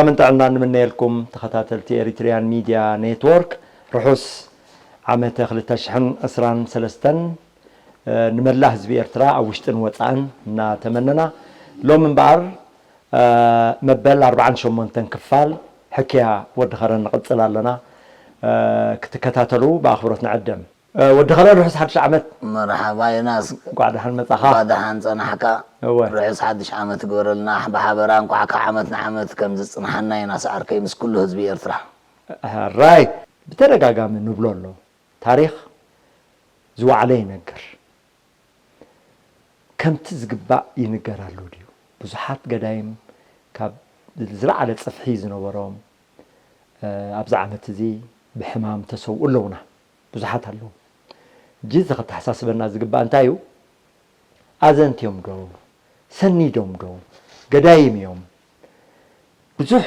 ሰላምን ጥዕናን ንምነየልኩም ተኸታተልቲ ኤሪትሪያን ሚድያ ኔትወርክ። ርሑስ ዓመተ ክልተ ሽሕን ዕስራን ሰለስተን፣ እ፣ ንመላእ ህዝቢ ኤርትራ ኣብ ውሽጥን ወጻእን እናተመነና፣ ሎሚ እምበኣር፣ እ፣ መበል ኣርብዓን ሸሞንተን ክፋል ሕክያ ወዲ ኸረን ንቕጽል ኣለና። እ፣ ክትከታተሉ ብኣኽብሮት ንዕድም። እ፣ ወዲ ኸረን ርሑስ ሓድሽ ዓመት። መርሓባ ዮናስ። እንኳዕ ደሓን መጻኻ። እንኳዕ ደሓን ጸናሕካ። እወ። ርሑስ ሓድሽ ዓመት ይግበረልና። ብሓበራ እንኳዕ ካብ ዓመት ንዓመት ከም ዝጽንሓና ዮናስ ዓርከይ ምስ ኩሉ ህዝቢ ኤርትራ። ራይት። ብተደጋጋሚ ንብሎ ኣሎ። ታሪኽ ዝወዓለ ይነግር። ከምቲ ዝግባእ ይንገር ኣሎ ድዩ? ብዙሓት ገዳይም ካብ ዝለዓለ ጽፍሒ ዝነበሮም፣ እ፣ ኣብዚ ዓመት እዚ ብሕማም ተሰውኡ ኣለዉና። ብዙሓት ኣለዉ። ሕጂ እዚ ከተሓሳስበና ዝግባእ እንታይ እዩ? ኣዘንትዮም ዶ? ሰኒዶም ዶ? ገዳይም እዮም። ብዙሕ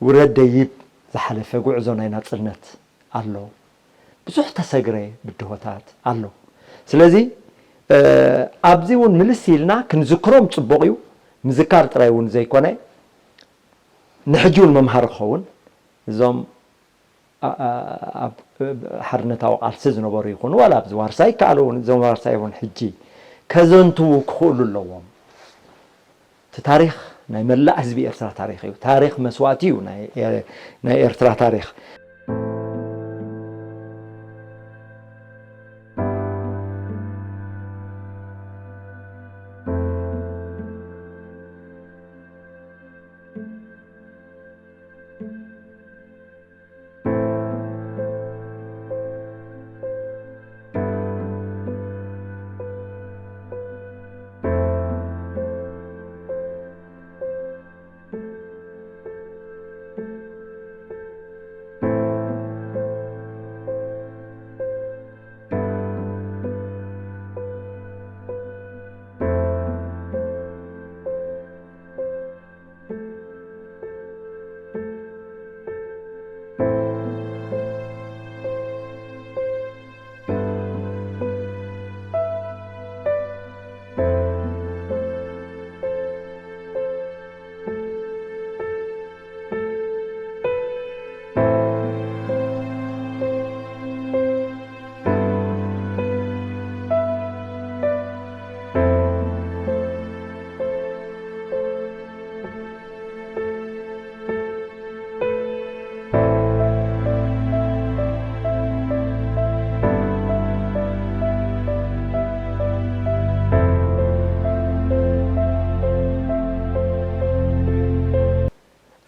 ውረድ ደይብ ዝሓለፈ ጉዕዞ ናይ ናጽነት ኣሎ። ብዙሕ ተሰግረ ብድሆታት ኣሎ። ስለዚ፣ እ፣ ኣብዚ እውን ምልስ ኢልና ክንዝክሮም ጽቡቕ እዩ። ምዝካር ጥራይ እውን ዘይኮነ፣ ንሕጂ እውን መምሃሪ ክኸውን፣ እዞም ኣ-፣ ኣ-፣ ኣብ ሓርነታዊ ቃልሲ ዝነበሩ ይኹኑ፣ ዋላ ኣብዚ ዋርሳይ ይከኣሉ እውን፣ እዞም ዋርሳይ እውን ሕጂ ከዘንትዉ ክኽእሉ ኣለዎም። እቲ ታሪኽ ናይ መላእ ህዝቢ ኤርትራ ታሪኽ እዩ። ታሪኽ መስዋእቲ እዩ ናይ ኤ-፣ ናይ ኤርትራ ታሪኽ።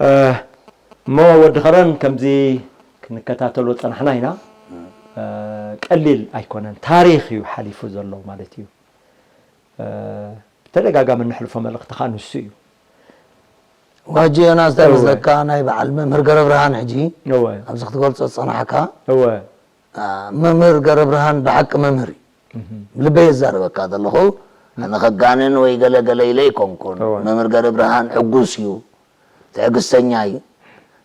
እ፣ እሞ ወዲ ኸረን ከምዚ ክንከታተሎ ጸናሕና ኢና። እ፣ ቀሊል ኣይኮነን። ታሪኽ እዩ ሓሊፉ ዘሎ ማለት እዩ። እ፣ ብተደጋጋሚ እንሕልፎ መልእኽቲ ኸኣ ንሱ እዩ። ዋጂ ዮናስ፣ እንታይ እወ። መስለካ፣ ናይ በዓል መምህር ገረብርሃን ሕጂ እወ። ኣብዚ ክትገልጾ ዝጸናሕካ፣ እወ። አ፣ መምህር ገረብርሃን ብሓቂ መምህር እዩ። እህ። ልበይ የዛረበካ ዘለኹ፣ ኣነ ከጋንን ወይ ገለ ገለ ኢለ ኣይኮንኩን። እወ። መምህር ገረብርሃን ዕጉስ እዩ፣ ትዕግስተኛ እዩ፣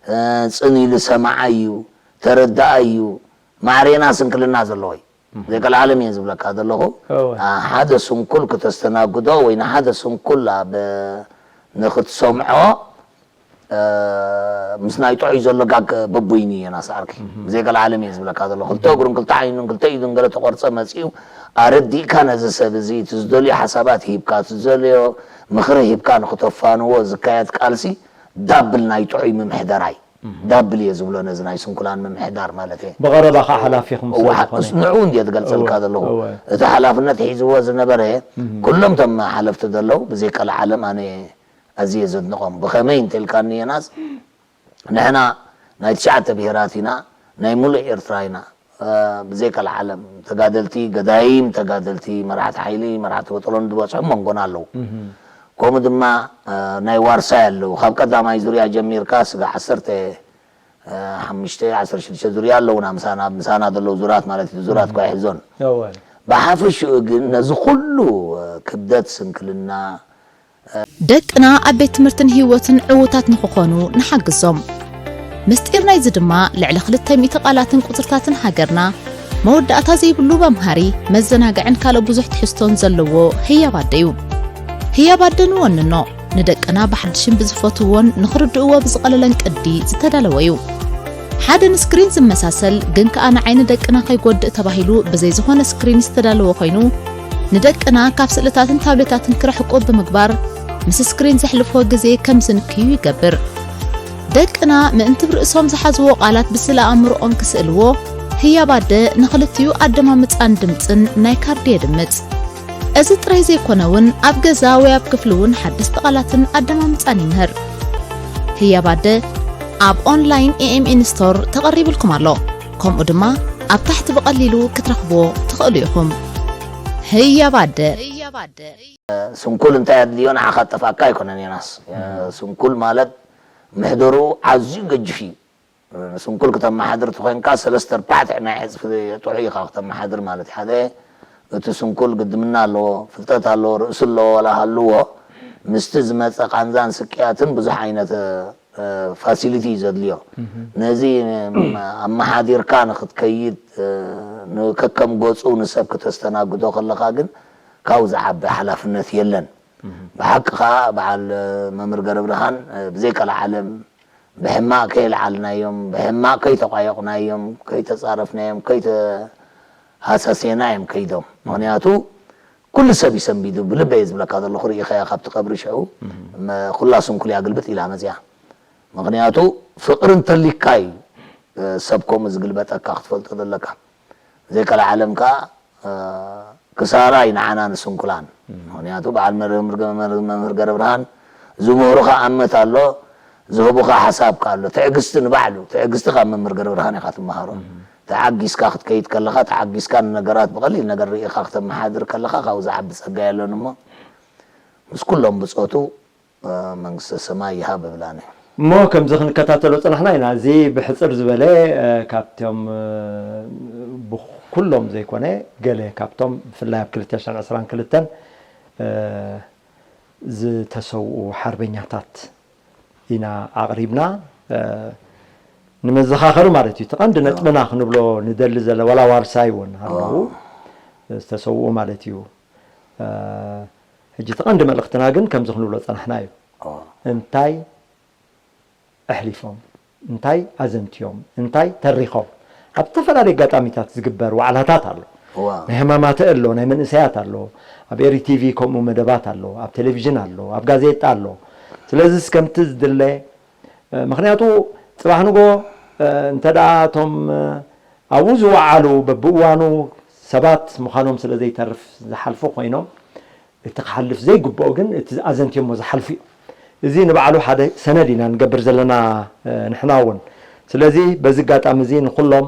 እ፣ ጽን ኢሉ ሰማዓይ እዩ፣ ተረዳኣይ እዩ፣ ማዕሬና ስንክልና ዘለዎ እዩ። እህ። ዘይቀልዓለም እየ ዝብለካ ዘለኹ። እወ። አ፣ ሓደ ስንኩል ክተስተናግዶ ወይ ንሓደ ስንኩል ኣብ፣ ንኽትሰምዖ፣ እ፣ ምስ ናይ ጥዑይ ዘሎ ጋግ በቡይኒ እየ ናስዓርኪ። እህ። ብዘይቀልዓለም እየ ዝብለካ ዘለኹ። ክልተ እግሩን ክልተ ዓይኑን ክልተ ኢዱን ገለ ተቆርጸ መጺኡ ኣረዲእካ ነዚ ሰብ እዚ እቲ ዝደልዮ ሓሳባት ሂብካ፣ እቲ ዝደልዮ ምኽሪ ሂብካ ንኽተፋንዎ ዝካየድ ቃልሲ ዳብል ናይ ጥዑይ ምምሕዳር ኣይ። እህ። ዳብል እየ ዝብሎ ነዚ ናይ ስንኩላን ምምሕዳር ማለት እየ። ብቐረባ ኸዓ ሓላፊኹም ስለ እወ፣ ዝኾነ። ንዑ እንድየ ዝገልጸልካ እወ፣ ዘለኹ። እወ። እቲ ሓላፍነት ሒዝዎ ዝነበረ እህ። ኩሎም እቶም ሓለፍቲ ዘለዉ ብዘይቀልዓለም ኣነ ኣዝየ ዘድንቖም። ብኸመይ እንተልካኒ ዮናስ፣ ንሕና ናይ ትሽዓተ ብሄራት ኢና፣ ናይ ሙሉእ ኤርትራ ኢና። እ፣ ብዘይቀልዓለም ተጋደልቲ፣ ገዳይም ተጋደልቲ፣ መራሕቲ ሓይሊ፣ መራሕቲ ወጠሎን ዝበጽሑ መንጎና ኣለዉ። እህ። ከምኡ ድማ፣ እ፣ ናይ ዋርሳይ ኣለዉ። ካብ ቀዳማይ ዙርያ ጀሚርካ ስጋዕ ዓሰርተ ሓሙሽተ፣ ዓሰርተ ሽዱሽተ ዙርያ ኣለዉና ምሳና፣ ምሳና ዘለዉ ዙራት ማለት እዩ። ዙራት እህ። እኳ ይሕዞን። እወ። ብሓፈሽኡ ግን ነዚ ኩሉ፣ እ፣ ክብደት ስንክልና፣ ደቅና ኣብ ቤት ትምህርትን ህይወትን ዕዉታት ንኽኾኑ ንሓግዞም። ምስጢር ናይዚ ድማ ልዕሊ ክልተ ሚእቲ ቃላትን ቁጽርታትን ሃገርና፣ መወዳእታ ዘይብሉ መምሃሪ፣ መዘናግዕን ካልእ ብዙሕ ትሕዝቶን ዘለዎ ህያብ ኣደ እዩ። ህያብ ኣደ ንወንኖ። ንደቅና ብሓድሽን ብዝፈትውዎን ንኽርድእዎ ብዝቐለለን ቅዲ ዝተዳለወ እዩ። ሓደ ንስክሪን ዝመሳሰል ግን ከኣ ንዓይኒ ደቅና ከይጎድእ ተባሂሉ ብዘይ ዝኾነ ስክሪን ዝተዳለወ ኮይኑ፣ ንደቅና ካብ ስእልታትን ታብሌታትን ክርሕቁ ብምግባር ምስ ስክሪን ዘሕልፍዎ ግዜ ከም ዝንክዩ ይገብር። ደቅና ምእንቲ ብርእሶም ዝሓዝዎ ቃላት ብስእለ ኣእምሮኦም ክስእልዎ፣ ህያብ ኣደ ንኽልቲኡ ኣደማምጻን ድምጽን ናይ ካርዲ የድምጽ። እዚ ጥራይ ዘይኮነ እውን ኣብ ገዛ ወይ ኣብ ክፍሊ እውን ሓደስቲ ቃላትን ኣደማምጻን ይምህር። ህያብ ኣደ ኣብ ኦንላይን ኤኤምኤን ስቶር ተቐሪብልኩም ኣሎ። ከምኡ ድማ ኣብ ታሕቲ ብቐሊሉ ክትረኽብዎ ትኽእሉ ኢኹም። ህያብ ኣደ። ስንኩል እንታይ ኣድልዮ ንዓኻ ጠፋእካ ኣይኮነን ዮናስ። ስንኩል ማለት ምሕደሩ ኣዝዩ ገጅፍ እዩ። ስንኩል ክተመሓድር ተኾይንካ ሰለስተ ኣርባዕተ ናይ ዕፅፊ ጥዑይ ኢኻ ክተመሓድር ማለት እዩ። ሓደ እቲ ስንኩል ግድምና ኣለዎ፣ ፍልጠት ኣለዎ፣ ርእሲ ኣለዎ ዋላ ሃልዎ ምስቲ ዝመፀ ቃንዛን ስቅያትን ብዙሕ ዓይነት ፋሲሊቲ እዩ ዘድልዮ። ነዚ ኣመሓዲርካ ንክትከይድ ንከከም ገፁ ንሰብ ክተስተናግዶ ከለካ ግን ካብኡ ዝዓቢ ሓላፍነት የለን። ብሓቂ ከዓ በዓል መምህር ገረብርሃን ብዘይቀልዓለም ብሕማቅ ከየልዓልናዮም ብሕማቅ ከይተቋየቁናዮም ከይተፃረፍናዮም ከይተሃሰሴና እዮም ከይዶም። ምክንያቱ ኩሉ ሰብ ይሰንቢዱ ብልበይ ዝብለካ ዘለኹ ርኢኻዮ ካብቲ ቀብሪ ሽዑ ኩላ ስንኩል እያ ግልብጥ ኢላ መፅያ። ምክንያቱ ፍቅሪ እንተሊካ እዩ ሰብ ከምኡ ዝግልበጠካ ክትፈልጦ ዘለካ። ዘይቀልዓለም ከዓ ክሳራ እዩ ንዓና ንስንኩላን። ምክንያቱ በዓል መምህር ገረብርሃን ዝምህሩኻ ኣመት ኣሎ፣ ዝህቡኻ ሓሳብ ከ ኣሎ። ትዕግስቲ ንባዕሉ ትዕግስቲ ካብ መምህር ገረብርሃን ኢኻ ትመሃሮ። ተዓጊስካ ክትከይድ ከለኻ ተዓጊስካ ንነገራት ብቐሊል ነገር ርኢኻ ክተመሓድር ከለኻ ካብኡ ዝዓቢ ጸጋ የለን እሞ ምስ ኩሎም ብጾቱ መንግስተ ሰማይ ይሃብ እብላን እየ። እሞ ከምዚ ክንከታተሎ ጸናሕና ኢና። እዚ ብሕጽር ዝበለ ካብቶም ብኩሎም ዘይኮነ ገለ ካብቶም ብፍላይ ኣብ ክልተ ሽሕን ዕስራን ክልተን ዝተሰውኡ ሓርበኛታት ኢና ኣቕሪብና። ንመዘኻኸሪ ማለት እዩ። እቲ ቀንዲ ነጥብና ክንብሎ ንደሊ ዘለ ዋላ ዋርሳይ እውን ኣለዉ ዝተሰውኡ ማለት እዩ። ሕጂ እቲ ቀንዲ መልእኽትና ግን ከምዚ ክንብሎ ዝጸናሕና እዩ። እንታይ ኣሕሊፎም፣ እንታይ ኣዘንትዮም፣ እንታይ ተሪኾም። ኣብ ዝተፈላለዩ ኣጋጣሚታት ዝግበር ዋዕላታት ኣሎ። ናይ ሕማማት ኣሎ፣ ናይ መንእሰያት ኣሎ፣ ኣብ ኤሪ ቲቪ ከምኡ መደባት ኣሎ፣ ኣብ ቴሌቪዥን ኣሎ፣ ኣብ ጋዜጣ ኣሎ። ስለዚስ ከምቲ ዝድለ ምኽንያቱ ጽባሕ ንጎ እንተ ደኣ እቶም ኣብኡ ዝወዓሉ በብእዋኑ ሰባት ምዃኖም ስለ ዘይተርፍ ዝሓልፉ ኮይኖም እቲ ክሓልፍ ዘይግብኦ ግን እቲ ኣዘንትዮሞ ዝሓልፉ እዩ። እዚ ንባዕሉ ሓደ ሰነድ ኢና ንገብር ዘለና ንሕና እውን። ስለዚ በዚ ኣጋጣሚ እዚ ንኩሎም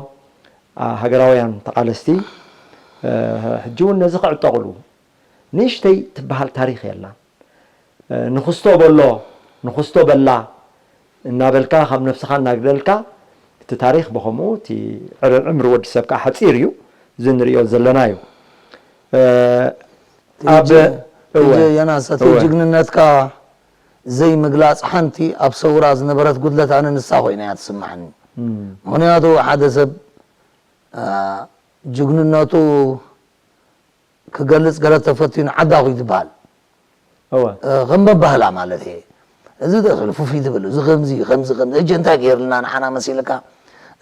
ሃገራውያን ተቓለስቲ ሕጂ እውን ነዚ ክዕጠቕሉ ንእሽተይ ትበሃል ታሪኽ የላን። ንኽስቶ በሎ ንኽስቶ በላ እናበልካ ካብ ነብስኻ እናግደልካ እቲ ታሪኽ ብኸምኡ እቲ ዕምሪ ወዲ ሰብ ከዓ ሓፂር እዩ። እዚ ንሪኦ ዘለና እዩ። ኣብ ዮናስ እቲ ጅግንነትካ ዘይምግላፅ ሓንቲ ኣብ ሰውራ ዝነበረት ጉድለት ኣነ ንሳ ኮይና እያ ትስማዕኒ። ምክንያቱ ሓደ ሰብ ጅግንነቱ ክገልፅ ገለ ተፈትዩ ንዓዳኹ እዩ ዝበሃል። እወ። እ፣ ከም መባህላ ማለት እየ። እዚ ተስልፉፍ እዩ ትብል፣ እዚ ከምዚ እዩ፣ ከምዚ፣ ከምዚ። ሕጂ እንታይ ገይርልና ንዓና መሲልካ?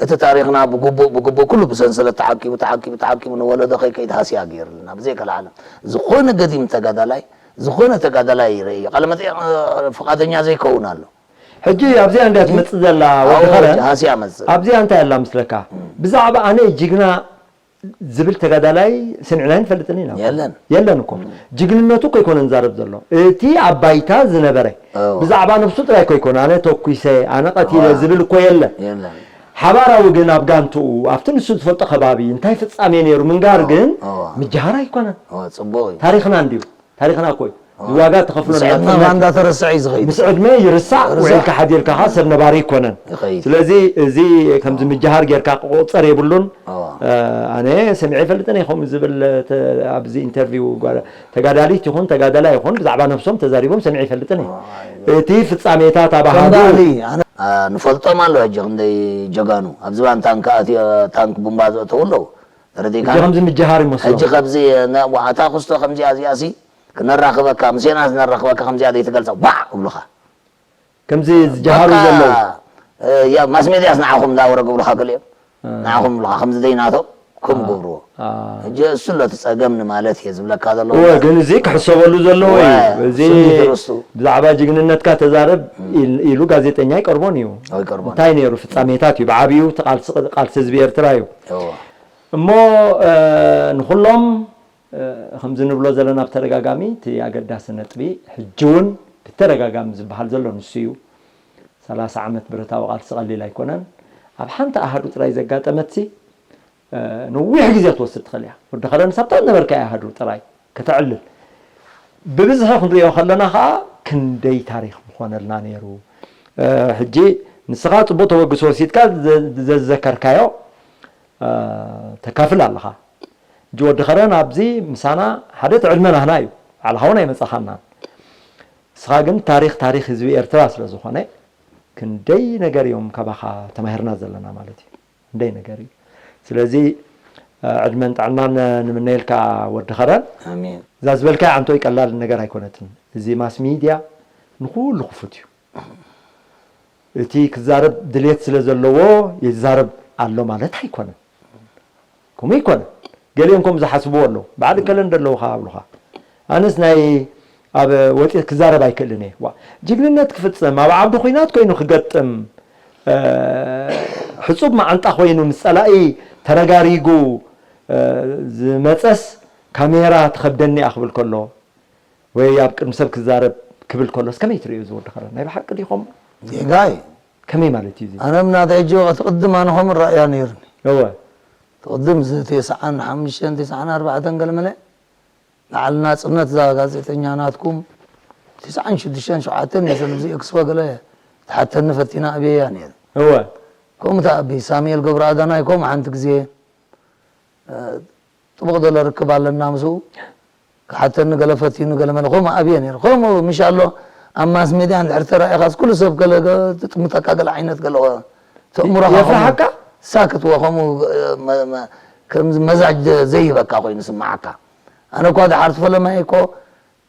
እቲ ታሪኽና ብግቡእ፣ ብግቡእ ኩሉ ብሰንሰለት ተዓቂቡ፣ ተዓቂቡ፣ ተዓቂቡ ንወለዶ ከይከይድ ሃስያ ገይርልና። ብዘይከልዓለም ዝኾነ ገዲም ተጋዳላይ፣ ዝኾነ ተጋዳላይ ይርኢ እዩ። ቃለ መጠይቕ እ፣ ፍቓደኛ ዘይከውን ኣሎ። ሕጂ ኣብዚኣ እንድያ ትመጽእ ዘላ ወዲ ኣብኡ ከረን። ሃስያ መጽእ። ኣብዚኣ እንታይ ኣላ ምስለካ? ብዛዕባ ኣነ ጅግና ዝብል ተጋዳላይ ሰሚዕና ኣይንፈልጥን ኢና። የለን። የለን እኮ። ጅግንነቱ እኮ ኣይኮነን ዝዛረብ ዘሎ። እቲ ኣብ ባይታ ዝነበረ። እዎ። ብዛዕባ ነብሱ ጥራይ እኮ ኣይኮነ። ኣነ ተኩሰ፣ ኣነ ቀቲለ እዎ። ዝብል እኮ የለን። የለን። ሓባራዊ ግን ኣብ ጋንትኡ፣ ኣብቲ ንሱ ዝፈልጦ ከባቢ እንታይ ፍጻሜ ነይሩ ምንጋር እዎ። ግን እዎ። ምጅሃር ኣይኮነን። እዎ፣ ጽቡቕ እዩ። ታሪኽና እንድዩ። ታሪኽና እኮ እዩ። ዋጋ ተኸፍሎ ምስዕድመኻ እንዳተረስዐ እዩ ዝኸይድ። ምስ ዕድመ ይርሳዕ፣ ይርሳዕ። ውዒልካ ሓዲርካ ኸዓ ሰብ ነባሪ ኣይኮነን። ይኸይድ። ስለዚ እዚ ከምዚ ምጅሃር ጌርካ ክቑጸር የብሉን። ኣዋ። ኣነ ሰሚዐ ኣይፈልጥን እየ ከምኡ ዝብል ተ-፣ ኣብዚ ኢንተርቪው ጓ-፣ ተጋዳሊት ይኹን ተጋዳላይ ይኹን ብዛዕባ ነብሶም ተዛሪቦም ሰሚዐ ኣይፈልጥን እየ። ኣዋ፣ ኣይ፣ እቲ ፍጻሜታት ኣባሃዱ ከምዚ ኣነ ንፈልጦም ኣሎ ሕጂ ክንደይ ጀጋኑ ኣብ ዝባን ታንክ ኣትዮ ታንክ ቡምባ ዘእተዉ ኣለዉ። ተረዲእካ? ሕጂ ከምዚ ምጅሃር ይመስሎ። ሕጂ ከብዚ ነ-፣ ዋዕታ ክስቶ ከምዚኣ እዚኣሲ ክነራኽበካ፣ ምስ ዮናስ ነራኽበካ፣ ከምዚኣ ዘይትገልጻ፣ ዋዕ እብሉኻ። ከምዚ ዝጀሃሩ በቃ፣ ዘለዉ እ፣ ያ፣ ማስ ሜድያስ ንዓኹም እንዳወረ ገብሩኻ ገሊኦም። ንዓኹም ብሉኻ፣ ከምዚ ዘይናቶም ከም ገብርዎ። ሕጂ እሱ ኣሎ እቲ ጸገም ንማለት እየ ዝብለካ ዘለኹ። እወ፣ ግን እዚ ክሕሰበሉ ዘለዎ እዩ። እወ፣ እዚ ስምዒት ርእሱ። ብዛዕባ ጅግንነትካ ተዛረብ ኢል- ኢሉ ጋዜጠኛ ኣይቀርቦን እዩ። ኣይቀርቦን። እንታይ ነይሩ ፍጻሜታት እዩ። ብዓብዩ እቲ ቃልሲ ቃልሲ ህዝቢ ኤርትራ እዩ። እወ። እሞ እ፣ ንኹሎም እ፣ ከምዚ ንብሎ ዘለና ብተደጋጋሚ እቲ ኣገዳሲ ነጥቢ ሕጂ እውን ብተደጋጋሚ ዝበሃል ዘሎ ንሱ እዩ። ሰላሳ ዓመት ብረታዊ ቃልሲ ቀሊል ኣይኮነን። ኣብ ሓንቲ ኣሃዱ ጥራይ ዘጋጠመትሲ እ፣ ነዊሕ ግዜ ትወስድ ትኽእል እያ። ወዲ ኸረን ሳብታ ነበርካ ኣሃዱ ጥራይ ከተዕልል። ብብዝሒ ክንሪኦ ከለና ከዓ ክንደይ ታሪኽ ምኾነልና ነይሩ። እ፣ ሕጂ ንስኻ ጽቡቕ ተበግሶ ወሲድካ ዘ- ዘዘከርካዮ እ፣ ተካፍል ኣለኻ። ሕጂ ወዲ ኸረን ኣብዚ ምሳና ሓደ ትዕድመ ናህና እዩ። ባዕልኻ እውን ኣይመጻኻናን። ንስኻ ግን ታሪኽ ታሪኽ ህዝቢ ኤርትራ ስለ ዝኾነ ክንደይ ነገር እዮም ካባኻ ተማሂርና ዘለና ማለት እዩ። ክንደይ ነገር እዩ። ስለዚ እ፣ ዕድመን ጥዕናን ንምነየልካ ወዲ ኸረን። ኣሜን። እዛ ዝበልካ ዓንቶ ቀላል ነገር ኣይኮነትን። እዚ ማስ ሚድያ ንኩሉ ክፉት እዩ። እቲ ክዛረብ ድሌት ስለ ዘለዎ ይዛረብ ኣሎ ማለት ኣይኮነን። ከምኡ ኣይኮነን። ገሊኦም ከም ዝሓስብዎ ኣለዉ። ባዕዲ ከለን ደለዉ ከ ኣብሉኻ። ኣነስ ናይ ኣብ ወፂእ ክዛረብ ኣይክእልን እየ። ዋ፣ ጅግንነት ክፍፅም ኣብ ዓውዲ ኩናት ኮይኑ ክገጥም እ፣ ሕፁብ መዓንጣ ኮይኑ ምስ ፀላኢ ተረጋሪጉ እ፣ ዝመፀስ ካሜራ ትኸብደኒ እያ ክብል ከሎ ወይ ኣብ ቅድሚ ሰብ ክዛረብ ክብል ከሎስ ከመይ ትርእዩ እዚ ወዲ ኸረን? ናይ ብሓቂ ዲኹም? ጌጋይ ከመይ ማለት እዩ እዚ? ኣነ ምናተ ሕጂ ወቅቲ ቅድም ኣነ ከምኡ ራእያ ነይርኒ እወ ቅድም እዚ ተስዓን ሓሙሽተን ተስዓን ኣርባዕተን ገለመለ በዓል ናጽነት እዛ ጋዜጠኛ ናትኩም ተስዓን ሽዱሽተን ሸውዓተን እየ ሰለዚ ኤክስፖ ገለ ትሓተኒ ፈቲና ኣብየያ ነይረ እወ ከምኡ ተኣቢ ሳሙኤል ገብረኣዳናይ ከምኡ ሓንቲ ግዜ እ፣ ጥቡቕ ገለ ርክብ ኣለና ምስኡ ክሓተኒ ገለ ፈቲኑ ገለ መለ ከምኡ ኣብየ ነይረ ከምኡ ምሽ ኣሎ ኣብ ማስ ሜድያ እንድሕር ተራኢኻስ ኩሉ ሰብ ገለ ገ- ትጥምተካ ገለ ዓይነት ገለ ተእምሮኻ የፍርሓካ? ሳክት ወ ከምኡ እ፣ መ- መ- ከምዚ መዛጅ ዘይበካ ኮይኑ ስምዓካ ኣነ እኳ ድሓር ፈለማይ እኮ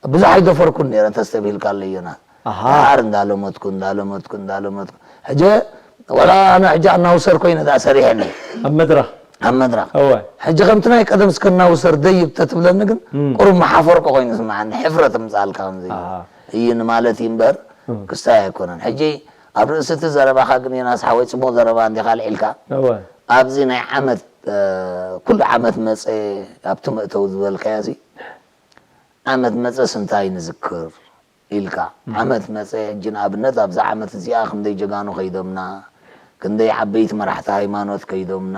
ብዙሕ ኣይደፈርኩን ነይረ እንተስተብሂልካ ኣለዮና ኣሃ። ድሓር እንዳለመትኩ እንዳለመትኩ እንዳለመትኩ ሕጂ ወላ ኣነ ሕጂ ኣናውሰር ኮይነ ዳ ሰሪሐኒ ኣብ መድረኽ ኣብ መድረኽ እወ ሕጂ ከምቲ ናይ ቀደም እስከናውሰር ደይብ ተትብለኒ ግን እም። ቁሩብ መሓፈርኩ ኮይኑ ስምዓኒ ሕፍረት ምጻልካ ከምዚ ኣሃ። እዩ ንማለት እዩ እምበር ክስታይ ኣይኮነን ሕጂ ኣብ ርእሲ እቲ ዘረባኻ ግን ዮናስ ሓወይ ጽቡቕ ዘረባ እንዲኻ ኣልዒልካ እወ ኣብዚ ናይ ዓመት እ፣ ኩሉ ዓመት መጸ ኣብቲ መእተዊ ዝበልካዮ እዚ ዓመት መጸስ እንታይ ንዝክር ኢልካ ዓመት መጸ ሕጂ ንኣብነት ኣብዛ ዓመት እዚኣ ክንደይ ጀጋኑ ከይዶምና ክንደይ ዓበይቲ መራሕቲ ሃይማኖት ከይዶምና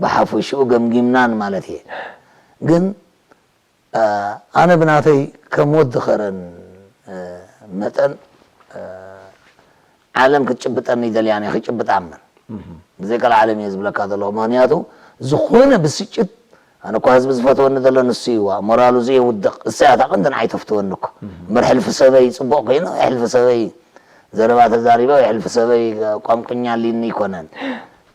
ብሓፈሽኡ ገምጊምናን ማለት እየ ግን እ፣ ኣነ ብናተይ ከም ወዲ ኸረን እ፣ መጠን እ፣ ዓለም ክትጭብጠኒ ይደልያን እየ ክጭብጣ እምበር ብዘይ ቀልዓለም እየ ዝብለካ ዘለኹ ምኽንያቱ ዝኾነ ብስጭት ኣነ እኳ ህዝቢ ዝፈትወኒ ዘሎ ንሱ እዩ ዋ ሞራሉ ዘየውድቕ እሳ እያ እታ ቀንዲ ንዓይ ተፍትወኒ እኮ እምበር ሕልፊ ሰበይ ፅቡቕ ኮይኑ ሕልፊ ሰበይ ዘረባ ተዛሪበ ወይ ሕልፊ ሰበይ ቋንቁኛ ኣሊኒ ኣይኮነን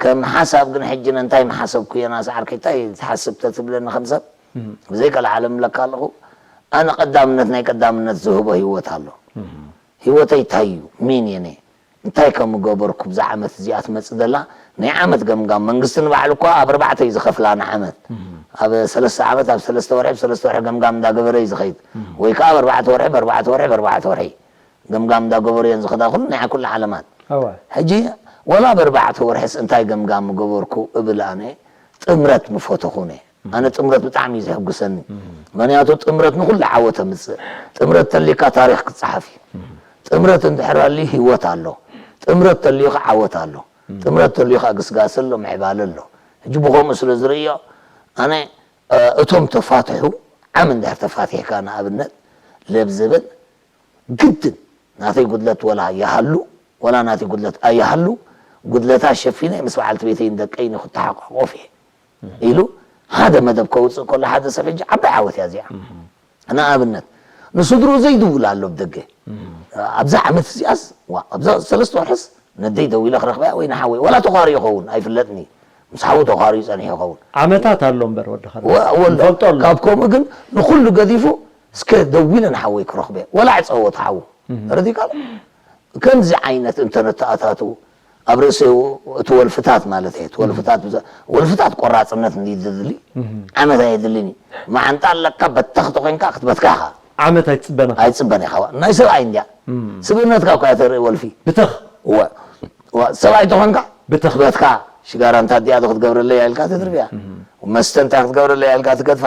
ከም ሓሳብ ግን ሕጂ ነንታይ ምሓሰብኩ እየ ናስ ዓርከይ እንታይ ትሓስብ ተትብለኒ ከም ሰብ ብዘይ ቀልዓለም እብለካ ኣለኹ ኣነ ቀዳምነት ናይ ቀዳምነት ዝህቦ ህይወት ኣሎ ህይወተይ እንታይ እዩ ምን እየ እንታይ ከም ገበርኩ ብዛ ዓመት እዚኣ ትመፅእ ዘላ ናይ ዓመት ገምጋም መንግስቲ ንባዕሉ እኳ ኣብ ኣርባዕተ እዩ ዝኸፍላ ንዓመት ኣብ ሰለስተ ዓመት ኣብ ሰለስተ ወርሒ ብሰለስተ ወርሒ ገምጋም እንዳገበረ እዩ ዝኸይድ ወይ ከዓ ኣብ ኣርባዕተ ወርሒ ብኣርባዕተ ወርሒ ብኣርባዕተ ወርሒ ገምጋም እንዳገበሩ እየን ዝኸዳ ኩሉ ናይ ኩሉ ዓለማት እወ ሕጂ ወላ ብኣርባዕተ ወርሕስ እንታይ ገምጋም ገበርኩ እብል ኣነ ጥምረት ምፈተኹ ነ ኣነ ጥምረት ብጣዕሚ እዩ ዘሕጉሰኒ ምክንያቱ ጥምረት ንኩሉ ዓወት ኣምፅእ ጥምረት ተሊካ ታሪክ ክፀሓፍ እዩ ጥምረት እንድሕር ኣልዩ ህይወት ኣሎ ጥምረት ተልዩ ከዓ ዓወት ኣሎ ጥምረት ተልዩ ከዓ ግስጋሰ ኣሎ ምዕባለ ኣሎ ሕጂ ብከምኡ ስለ ዝርእዮ ኣነ እ፣ እቶም ተፋትሑ ዓም እንድሕር ተፋቲሕካ ንኣብነት ለብ ዝብል ግድን ናተይ ጉድለት ወላ ይሃሉ ወላ ናተይ ጉድለት ኣይሃሉ ጉድለታ ሸፊነ ምስ በዓልቲ ቤተይን ደቀይን ክተሓቋቆፍ እየ ኢሉ ሓደ መደብ ከውፅእ ከሎ ሓደ ሰብ ሕጂ ዓባይ ዓወት እያ እዚኣ ንኣብነት ንስድርኡ ዘይድውል ኣሎ ብደገ ኣብዛ ዓመት እዚኣስ ዋ ኣብዛ ሰለስተ ወርሕስ ነደይ ደዊለ ክረኽበያ ወይ ንሓወይ ወላ ተኳሪ ይኸውን ኣይፍለጥኒ ምስ ሓዉ ተኳሪ ይፀንሕ ይኸውን ዓመታት ኣሎ እምበር ወዲ ኸ ወ- ወሎ ንፈልጦ ኣሎ ካብ ከምኡ ግን ንኩሉ ገዲፉ እስከ ደዊለ ንሓወይ ክረኽበ ወላ ዕፀወት ሓዉ ረዲካል ከምዚ ዓይነት እንተነተኣታትዉ ኣብ ርእሲ እቲ ወልፍታት ማለት እዩ። እቲ ወልፍታት ብዛ- ወልፍታት ቆራፅነት እንዲ ዝድሊ ዓመት ኣየድልን እዩ። መዓንጣ ኣለካ በተኽ ተኾይንካ ክትበትካ ኢኻ። ዓመት ኣይትፅበን ኢኻ። ኣይፅበን ኢኻ። ናይ ሰብኣይ እንድያ ስብእነትካ እኳ እያ ተርኢ ወልፊ። ብተኽ እወ እወ ሰብኣይ ተኾንካ ብተኽ ክትበትካ ሽጋራ እንታ እዲኣ ዶ ክትገብረለይ ኢልካ ትድርብያ። መስተ እንታይ ክትገብረለይ ኢልካ ትገድፋ።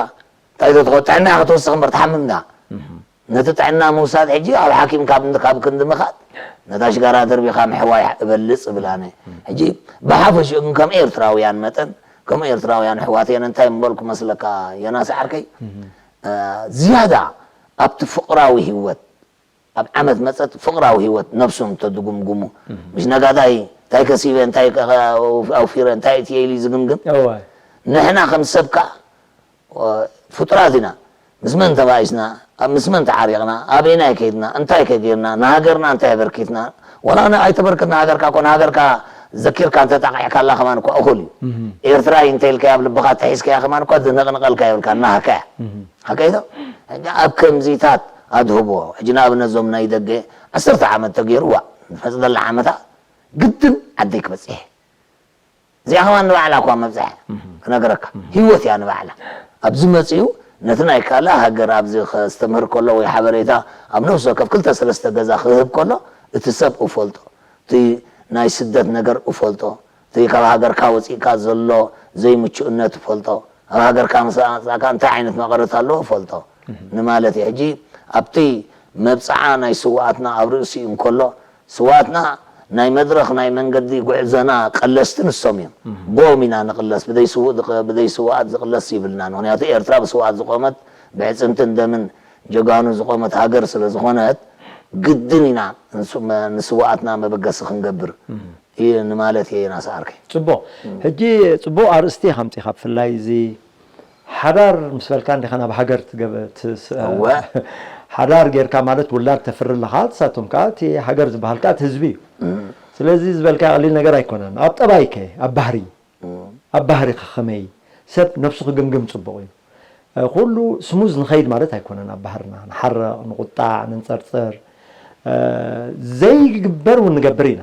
እንታይ ዶ ትኾ ጥዕና ክትወስኽ እምበር ትሓምም ዳ። ነቲ ጥዕና ምውሳድ ሕጂ ኣብ ሓኪም ካብ እንድ- ካብ ክንዲ ምኻድ ነታ ሽጋራ ደርቢኻ ምሕዋይ እበልጽ እብል ኣነ። ሕጂ ብሓፈሽኡ ግን ከም ኤርትራውያን መጠን ከም ኤርትራውያን ኣሕዋት የነ እንታይ ምበልኩ መስለካ ዮናስ ዓርከይ ዝያዳ ኣብቲ ፍቕራዊ ህይወት ኣብ ዓመት መጸት ፍቕራዊ ህይወት ነብሶም ተድጉምጉሙ ምሽ ነጋዳይ እንታይ ከሲበ እንታይ ኣውፊረ እንታይ እትየ ኢሉ ዝግምግም ንሕና ከም ሰብ ከኣ ፍጡራት ኢና። ምስ መን ተባኢስና፣ ኣብ ምስ መን ተዓሪቕና፣ ኣበይናይ ከይድና፣ እንታይ ከ ጌርና፣ ንሃገርና እንታይ ኣበርኪትና፣ ወላ ን ኣይተበርከትና ሃገርካ እኮ ንሃገርካ ዘኪርካ እንተጣቒዕካላ ከማን እኮ እኹል እዩ። ኤርትራይ እንተ ኢልካያ ኣብ ልብኻ ተሒዝካያ ከማን እኮ ዝንቕንቐልካ የብልካ ናህካ እያ። ሓቀይ ዶ? ሕጂ ኣብ ከምዚታት ኣድህቦ ሕጂ ንኣብነት እዞም ናይ ደገ ዓሰርተ ዓመት ተገይሩ ዋእ ንፈጽደላ ዓመታ ግድን ዓደይ ክበጽሕ እየ። እዚኣ ከማን ንባዕላ እኳ መብፅሐ ክነግረካ ህይወት እያ ንባዕላ ኣብዚ መፅኡ ነቲ ናይ ካልእ ሃገር ኣብዚ ከስተምህር ከሎ ወይ ሓበሬታ ኣብ ነፍሲ ወከፍ ክልተ ሰለስተ ገዛ ክህብ ከሎ እቲ ሰብ እፈልጦ እቲ ናይ ስደት ነገር እፈልጦ እቲ ካብ ሃገርካ ወፂእካ ዘሎ ዘይምቹእነት እፈልጦ ኣብ ሃገርካ ምስ ኣፃእካ እንታይ ዓይነት መቐረት ኣለዎ እፈልጦ ንማለት እዩ ሕጂ ኣብቲ መብፅዓ ናይ ስውኣትና ኣብ ርእሲኡ እንከሎ ስውኣትና ናይ መድረኽ ናይ መንገዲ ጉዕዞና ቀለስቲ ንሶም እዮም። ብኦም ኢና ንቕለስ፣ ብደይ ስውኣት ዝቕለስ ይብልና። ምኽንያቱ ኤርትራ ብስውኣት ዝቖመት ብዕፅምትን ደምን ጀጋኑ ዝቖመት ሃገር ስለ ዝኾነት ግድን ኢና ንስውኣትና መበገሲ ክንገብር እዩ ንማለት እየ ናስኣርከይ። ፅቡቕ። ሕጂ ፅቡቕ ኣርእስቲ ኢኻ ኣምፂኻ ብፍላይ እዚ ሓዳር ምስ በልካ እንዲኻ ናብ ሃገር ትገበ ትስ እወ ሓዳር ጌርካ ማለት ውላድ ተፍሪ ኣለኻ ንሳቶም ከዓ እቲ ሃገር ዝበሃል ከዓ እቲ ህዝቢ እዩ ስለዚ ዝበልካ ቀሊል ነገር ኣይኮነን ኣብ ጠባይ ከ ኣብ ባህሪ ኣብ ባህሪ ከኸመይ ሰብ ነብሱ ክግምግም ፅቡቕ እዩ ኩሉ ስሙዝ ንኸይድ ማለት ኣይኮነን ኣብ ባህርና ንሓረቕ ንቁጣዕ ንንፀርፅር ዘይግበር እውን ንገብር ኢና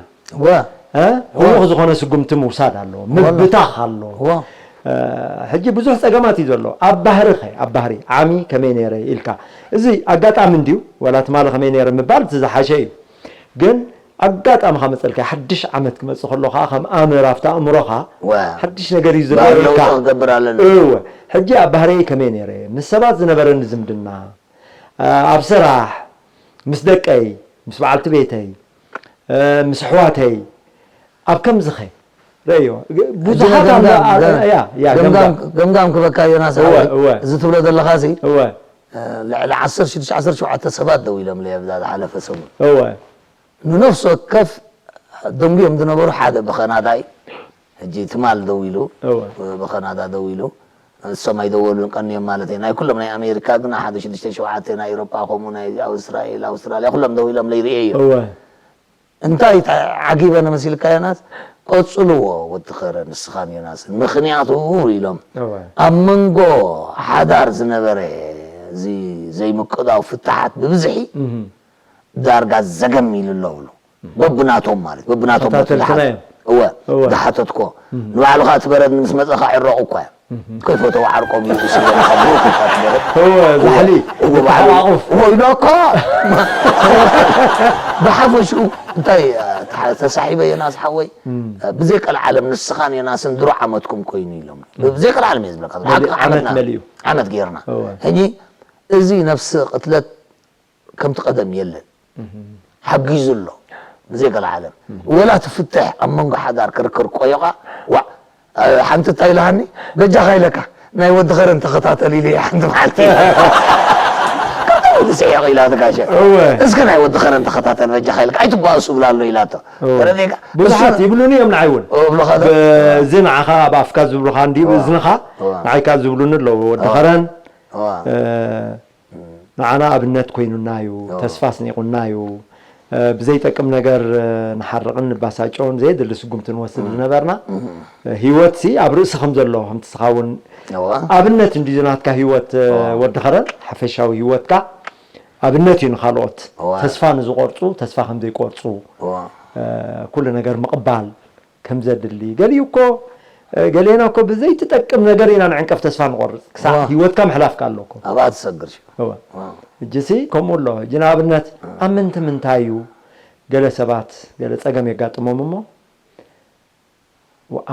ህዉኽ ዝኾነ ስጉምቲ ምውሳድ ኣሎ ምብታኽ ኣሎ ሕጂ ብዙሕ ፀገማት እዩ ዘሎ ኣብ ባህሪ ኸ ኣብ ባህሪ ዓሚ ከመይ ነይረ ኢልካ እዚ ኣጋጣሚ እንድዩ ዋላ ትማሊ ከመይ ነይረ ምባል እቲ ዝሓሸ እዩ ግን ኣጋጣሚ ከመፀልካ ሓድሽ ዓመት ክመፅእ ከሎ ከዓ ከም ኣምር ኣብቲ ኣእምሮኻ ሓድሽ ነገር እዩ ዝረርካ እወ ሕጂ ኣብ ባህርየይ ከመይ ነይረ ምስ ሰባት ዝነበረኒ ዝምድና ኣብ ስራሕ ምስ ደቀይ ምስ በዓልቲ ቤተይ ምስ ኣሕዋተይ ኣብ ከምዚ ኸ ረእዮ ብዙሓት ገምጋም ክበካ ዮናስ ሓወይ እዚ ትብሎ ዘለኻ ሲ ልዕሊ ዓሰርተ ሽዱሽተ ዓሰርተ ሸውዓተ ሰባት ደው ኢሎምለይ ኣብዛ ዝሓለፈ ሰሙን እወ ንነፍሲ ወከፍ ደንጉዮም ዝነበሩ ሓደ ብኸናዳይ ሕጂ ትማል ደው ኢሉ ብኸናዳ ደው ኢሉ እሶም ኣይደወሉን ቀንዮም ማለት እዩ ናይ ኩሎም ናይ ኣሜሪካ ግን ሓደ ሽዱሽተ ሸውዓተ ናይ ኤሮጳ ከምኡ ናይ ኣውስትራኤል ኣውስትራልያ ኩሎም ደው ኢሎም ለይርእየ እዮም እንታይ ዓጊበ ንመሲልካ ዮናስ ቀጽልዎ ወዲ ኸረ ንስኻን ዮናስን ምኽንያቱ ኢሎም ኣብ መንጎ ሓዳር ዝነበረ እዚ ዘይምቅዳው ፍታሓት ብብዝሒ ዳርጋ ዘገም ኢሉ ኣሎ ብሉ በብናቶም ማለት በብናቶም እወ ዝሓተትኮ ንባዕልኻ እቲ በረድ ምስ መፀኻ ዕረቑ እኳ እዮም ከይፈተው ዓርቆም ይልብሱ ገለኻ ብሩክ ኢልካ ትበረድ እወ ዛሕሊ እወ ባዕሉ ተሓቋቑፍ እወ ኢሎ እኮ ብሓፈሽኡ እንታይ ተሳሒበ ዮናስ ሓወይ ብዘይ ቀልዓለም ንስኻን ዮናስን ድሮ ዓመትኩም ኮይኑ ኢሎም ብዘይ ቀልዓለም እየ ዝብለካ ዓመት መሊኡ ዓመት ገይርና ሕጂ እዚ ነፍሲ ቅትለት ከምቲ ቀደም የለን ሓጊዙ ኣሎ ብዘይ ገለ ዓለም ወላ እቲ ፍትሕ ኣብ መንጎ ሓዳር ክርክር ቆዮኻ ዋእ ሓንቲ እንታይ ኢልሃኒ በጃኻ ኢለካ ናይ ወዲ ኸረን ተኸታተል ኢለ ሓንቲ መዓልቲ ስሒቕ ኢላቶ ጋሸ እስከ ናይ ወዲ ኸረን ተኸታተል በጃኻ ኢለካ ኣይትባእሱ ብላ ኣሎ ኢላቶ ተረዲእካ ብዙሓት ይብሉኒ እዮም ንዓይ እውን እዚ ንዓኻ ኣብ ኣፍካ ዝብሉኻ እንዲ እዝንኻ ንዓይካ ዝብሉኒ ኣለዉ ወዲ ኸረን ንዓና ኣብነት ኮይኑና እዩ፣ ተስፋ ኣስኒቑና እዩ፣ ብዘይጠቅም ነገር ንሓርቕን ንባሳጨውን ዘየድሊ ስጉምቲ ንወስድ ዝነበርና፣ ህይወትሲ ኣብ ርእሲ ከም ዘሎ፣ ከምቲ ስኻ እውን ኣብነት እንድዩ ናትካ ህይወት፣ ወዲ ኸረን፣ ሓፈሻዊ ህይወትካ ኣብነት እዩ ንኻልኦት። ተስፋ ንዝቆርጹ ተስፋ ከም ዘይቆርጹ፣ ኩሉ ነገር ምቕባል ከም ዘድሊ። ገሊኡ እኮ፣ ገሌና እኮ ብዘይትጠቅም ነገር ኢና ንዕንቀፍ ተስፋ ንቆርጽ። ክሳዕ ህይወትካ ምሕላፍካ ኣሎ እኮ። ኣብኣ ትሰግር። ሕጂሲ ከምኡ ኣሎ። ሕጂ ንኣብነት ኣብ ምንቲ ምንታይ እዩ ገለ ሰባት ገለ ጸገም የጋጥሞም እሞ፣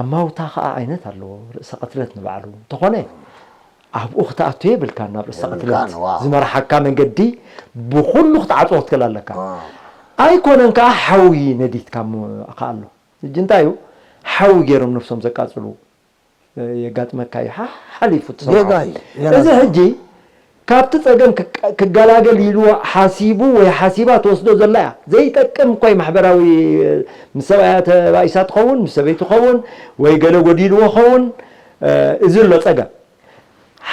ኣማውታ ኸኣ ዓይነት ኣለዎ። ርእሰ ቅትለት ንባዕሉ እንተኾነ ኣብኡ ክትኣቱ የብልካን። ናብ ርእሰ ቅትለት ዝመርሓካ መንገዲ ብኹሉ ክትዓጽዎ ክትክእል ኣለካ። ኣይኮነን ከኣ ሓዊ ነዲትካ እሞ ከኣ ኣሎ። ሕጂ እንታይ እዩ? ሓዊ ገይሮም ነብሶም ዘቃጽሉ የጋጥመካ እዩ። ሓ-፣ ሓሊፉ ትሰምዖ። ጌጋ እዩ። እዚ ሕጂ ካብቲ ጸገም ክገላገል ኢሉ ሓሲቡ ወይ ሓሲባ ትወስዶ ዘላ እያ። ዘይጠቅም እኮ እዩ። ማሕበራዊ፣ ምስ ሰብኣያ ተባኢሳ ትኸውን፣ ምስ ሰበይቱ ኸውን፣ ወይ ገለ ጎዲልዎ ኸውን፣ እዚ ኣሎ ጸገም።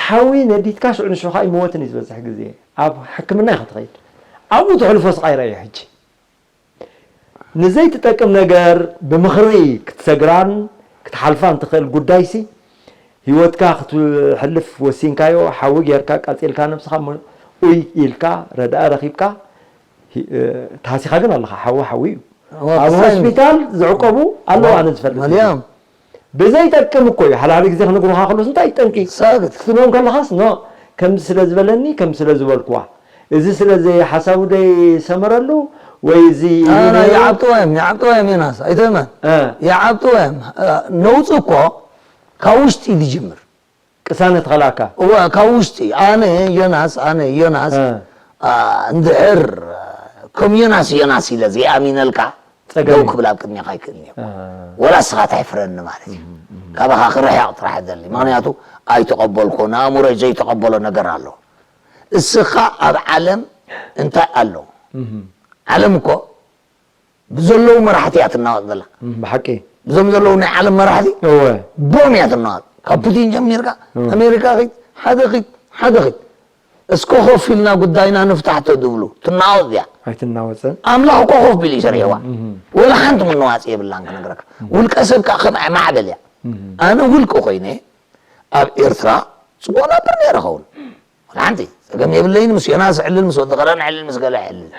ሓዊ ነዲትካ ሽዑ ንሽዑ ከዓ ይመወትን እዩ ዝበዝሕ ግዜ። ኣብ ሕክምና ኢኻ ትኸይድ። ኣብኡ ተሕልፎ ስቓይ ረኣዮ ሕጂ። ንዘይትጠቅም ነገር ብምኽሪ ክትሰግራን ክትሓልፋን ትኽእል ጉዳይሲ፣ ህይወትካ ክትሕልፍ ወሲንካዮ፣ ሓዊ ጌርካ፣ ቀጺልካ ነብስኻ እሞ ኡይ ኢልካ፣ ረድኣ ረኺብካ፣ ሂ-፣ እ፣ ተሃሲኻ ግን ኣለኻ። ሓዊ ሓዊ እዩ። እዋ፣ ኣብ ብሳይን ሆስፒታል ዝዕቆቡ ኣለዉ፣ ኣነ ዝፈልጥ። መሊኦም። ብዘይጠቅም እኮ እዩ። ሓድሓደ ግዜ ክነግሩኻ ከለስ እንታይ ጠንቂ? ሳግት። ክትብሎም ከለኻስ፣ ኖ፣ ከምዚ ስለ ዝበለኒ፣ ከምዚ ስለ ዝበልኩዋ፣ እዚ ስለ ዘይሓሳቡ ደይ ሰመረሉ፣ ወይ እዚ ኣና ኢሉ ነይሩ? ይዓብጥዋ እዮም፣ ይዓብጥዋ እዮም ዮናስ፣ ኣይትእመን። እ። ይዓብጥዋ እዮም። እ፣ ነውጺ እኮ ካብ ውሽጢ እዩ ዝጅምር። ቅሳነት ኸላካ። እዋ፣ ካብ ውሽጢ። ኣነ ዮናስ፣ ኣነ ዮናስ፣ እ። አ፣ እንድሕር፣ እ፣ ከም ዮናስ፣ ዮናስ ኢለ ዘይኣሚነልካ፣ ጸገም ደው እዩ። ክብል ኣብ ቅድሜኻ ኣይክእልን እየ። እ። ወላ እስኻ እንታይ ፍረኒ ማለት እዩ። እም፣ እም። ካባኻ ክርሕቕ ጥራሕ እደሊ። ምኽንያቱ ኣይተቐበልኩ፣ ንኣእምሮይ ዘይተቐበሎ ነገር ኣሎ። እስኻ ኣብ ዓለም እንታይ ኣሎ? እም። ዓለም እኮ ብዘለዉ መራሕቲ እያ ትናወጥ ዘላ። እም፣ ብሓቂ። ብዞም ዘለዉ ናይ ዓለም መራሕቲ እወ። ቦም እያ ትናወጥ። ካብ ፑቲን ጀሚርካ፣ እም። ኣሜሪካ ኺድ፣ ሓደ ኺድ፣ ሓደ ኺድ። እስከ ኮፍ ኢልና ጉዳይና ንፍታሕ ተድብሉ፣ ትናወጥ እያ። ኣይትናወጽን። ኣምላኽ እኮ ኮፍ ቢሉ እዩ ሰሪሕዋ። እም፣ እም። ወላ ሓንቲ ምንዋጽ የብላን ክነግረካ። እም። ውልቀ ሰብ ከኣ ከምኣ ማዕበል እያ። እም። ኣነ ውልቂ ኮይነ ኣብ ኤርትራ ጽቡቕ ነብር ነይረ ኸውን። ሓንቲ ጸገም የብለይን፣ ምስ ዮናስ ዕልል፣ ምስ ወዲ ኸረን ዕልል፣ ምስ ገለ ዕልል።